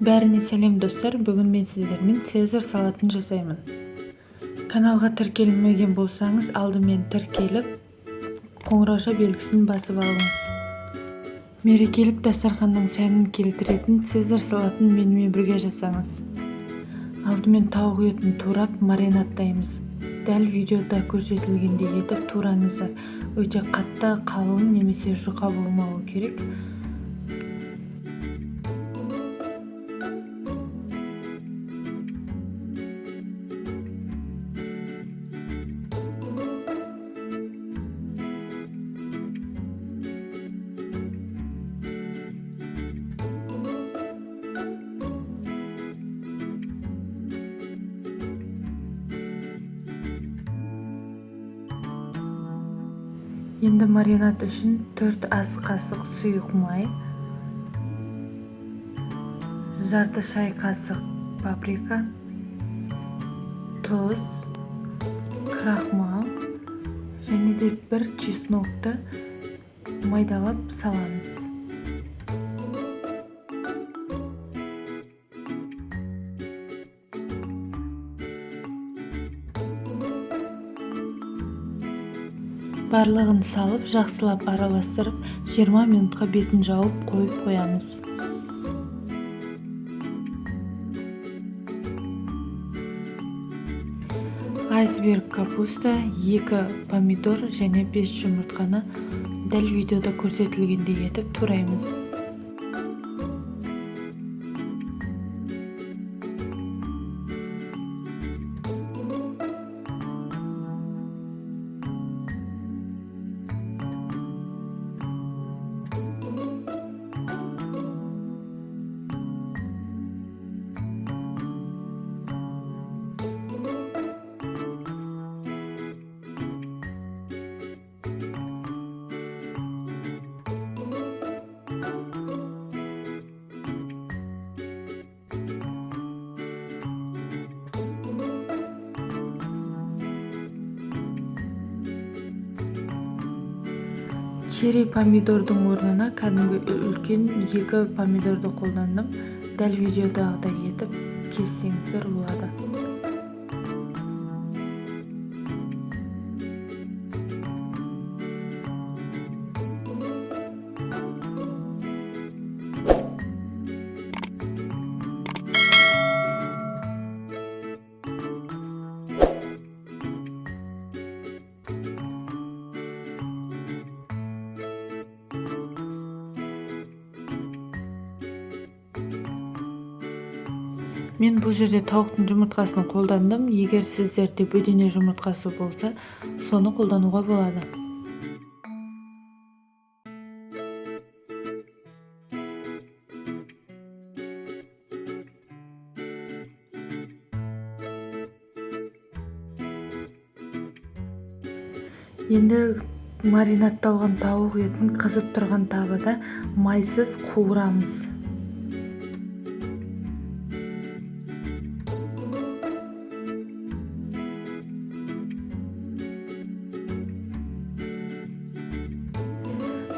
Бәріне сәлем, достар! Бүгін мен сіздермен цезарь салатын жасаймын. Каналға тіркелмеген болсаңыз, алдымен тіркеліп, қоңырауша белгісін басып алыңыз. Мерекелік дастарханның сәнін келтіретін цезарь салатын менімен бірге жасаңыз. Алдымен тауық етін турап, маринадтаймыз. Дәл видеода көрсетілгендей етіп тураңыздар. Өте қатты, қалың немесе жұқа болмауы керек. Енді маринад үшін 4 ас қасық сұйық май, жарты шай қасық паприка, тұз, крахмал және де бір чеснокты майдалап саламыз. Барлығын салып, жақсылап араластырып, 20 минутқа бетін жауып қойып қоямыз. Айсберг капуста, 2 помидор және 5 жұмыртқаны дәл видеода көрсетілгендей етіп тураймыз. Черри помидордың орнына кәдімгі үлкен 2 помидорды қолдандым. Дәл видеодағыдай етіп кессеңіздер болады. Мен бұл жерде тауықтың жұмыртқасын қолдандым. Егер сіздерде бөдене жұмыртқасы болса, соны қолдануға болады. Енді маринадталған тауық етін қызып тұрған табада майсыз қуырамыз.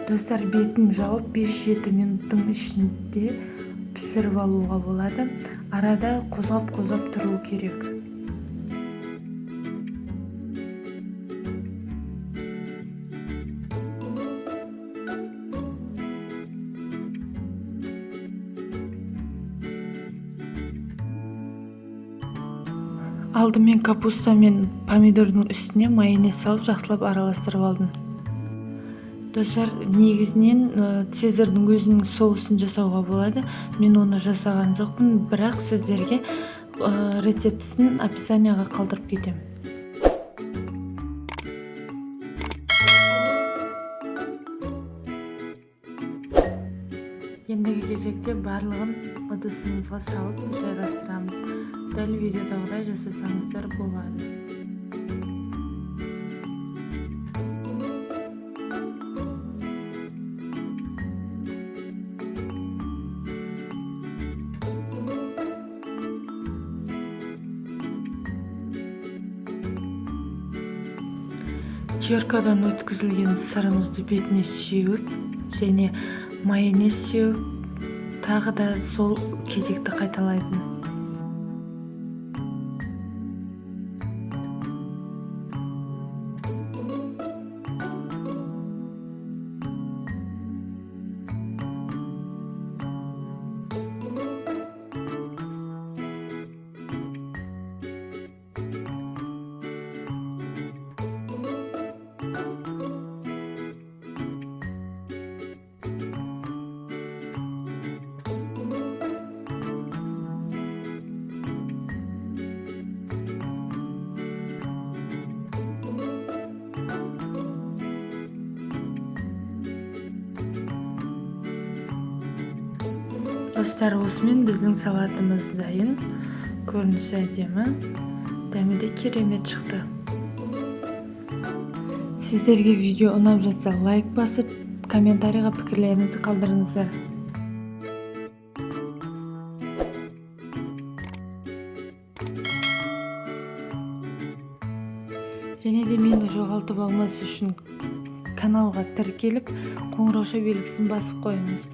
Достар, бетін жауып 5-7 минуттың ішінде пісіріп алуға болады. Арада қозғап-қозғап тұру керек. Алдымен капуста мен помидордың үстіне майонез салып, жақсылап араластырып алдым. Достар, негізінен цезарьдың өзінің соусын жасауға болады. Мен оны жасаған жоқпын, бірақ сіздерге рецептісін описанияға қалдырып кетемін. Ендігі кезекте барлығын ыдысымызға салып жайластырамыз. Дәл видеодағыдай жасасаңыздар болады. Теркадан өткізілген сырымызды бетіне сеуіп және майонез сеуіп Тағы да сол кезекті қайталайтын. Достар, осымен біздің салатымыз дайын. Көрінісі әдемі, дәмі де керемет шықты. Сіздерге видео ұнап жатса, лайк басып, комментарийға пікірлеріңізді қалдырыңыздар. Және де мені жоғалтып алмас үшін каналға тіркеліп, қоңырауша белгісін басып қойыңыз.